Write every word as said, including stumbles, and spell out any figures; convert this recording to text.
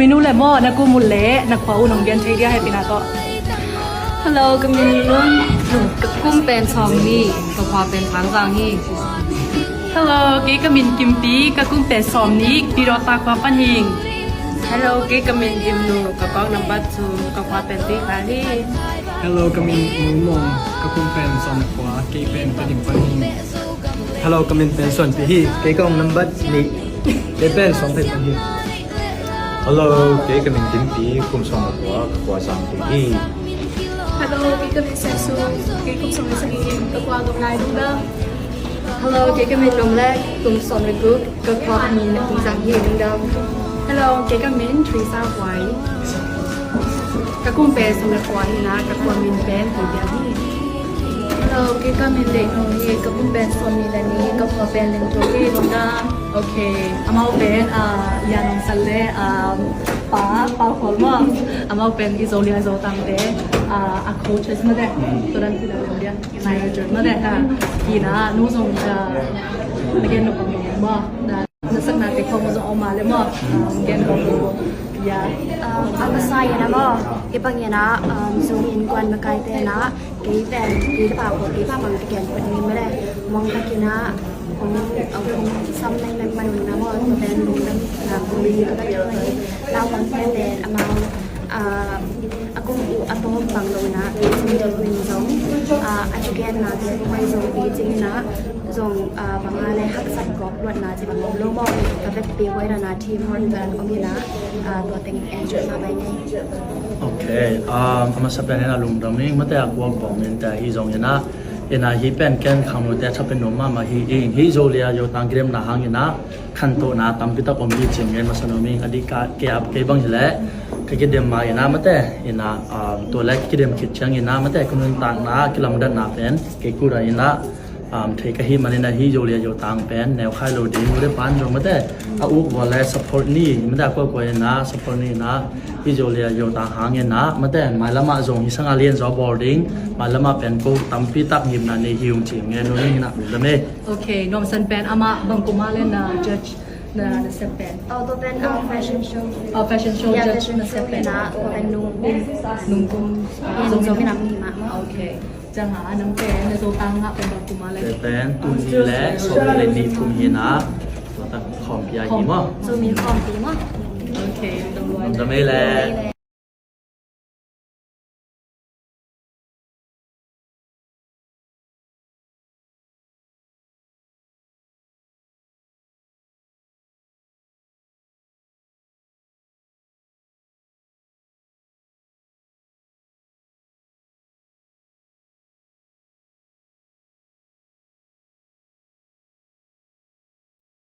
Min uh le maw, na kum uh le na khua uh nong gen thei dia hehpihna tawh. Hello, ka min Lun. Ka kum pen sawmnih, ka khua pen Thangzang hi. Hello, kei ka min Kimpi, ka kum pen sawmnih, Pidawta khua pan hing. Hello, kei ka min Gimnu, ka kong nambat thum, ka khua pen Tuikhal hi. Hello, ka min Mumong, ka kum pen sawm le kua, kei pen Tedim pan hing. Hello, ka min pen Suanpi hi, kei kong nambat nih, kei pen Suanpi pan hing. Hello, kei ka min Kimpi, kum sawm le kua, ka khua Zangpui hi. Hello, kei ka min Sensu, kei kum sawm le sagih, ka khua Gamlai Lungdam. Hello, kei ka min Nomlek, kum sawm le guk, ka khua min Zang hi Lungdam. Hello, kei ka min Theresa Huai. Ka kum pen sawm le kua hi na, ka khua min pen Tuibiang hi. Hello, kei ka min Leino hi, ka kum pen sawmnih le nih, ka khua pen Lengtho hi Lungdam. Okay, amau pen, ah, Yan Aung San le, ah, Pa, Pa Khual maw. Amau pen i Zolia Zotangte, ah, a coaches mate. Tua dan ti dan dia. Manager mate. Ah, hi na, nu zong, ah, again, no problem maw. Na, na sakna te khong zong om a le maw. Ah, again, no problem. Yeah. Um, a masa in a maw. Kei bang in a, um, Zomi Innkuan makaite na. Kei pen, kei pa ko, kei pa mang te ken ko ni mele, mong ta kina, kong, kong sam nai nai manun na mo, ko pen lungdam na ko ni ko ta kina ni, na mong pen pen amau, ah, a kong u a tom bang lo na, kei sing te kuin zong, ah, a chicken na te ko mai zong kei sing na, zong, ah, bang a le haksat gawp luat na te bang lo mo, ka vet pe wai na na team work dan ko mi na, ah, tua teng enjoy ma bai ni. Okay, um, a masa pen in a lungdam ing, mate a kuak bawng in te hi zong in a, in a hi pen ken khangno te a tha pen nuam mahmah hi ing, hi Zolia Zotang kidemna hang in a, khantohna tampi tak om hi cih ngen masa nuam ing, a dik a kei a kei bang hi leh, ka kidem ma in a mate, in a, um, tua le kidem khit ciang in a mate, ka nuntakna, kilamdanna pen, kei kura in a, um, thei ka hih manin a hi Zolia Zotang pen neu khai lo ding, nu le pa in zong mate a uk vua le support ni, mate a kuakua in a support ni in a hi Zolia Zotang hang in a mate mailam ah zong hi sanga lian zaw bawl ding, mailam ah pen ko tampi tak ngimna nei hi ung ci ngen nu ning in a lungdam e. Okay, nuamsan pen amah bang kum a le na judge na, na sep pen. Oh, tua pen, ah, fashion show. Oh, fashion show judge na sep pen. Tua pen nung kum. Nung kum. Zong in a mi ma. Okay. Ciang a, a nam pen na Zotang ngah pen bang kum a le. Pen tuni le sawmnih le nih kum hi na. Tua tak khawmpi a hi maw. Zomi khawmpi maw. Okay, lungdam luai. Lungdam e le.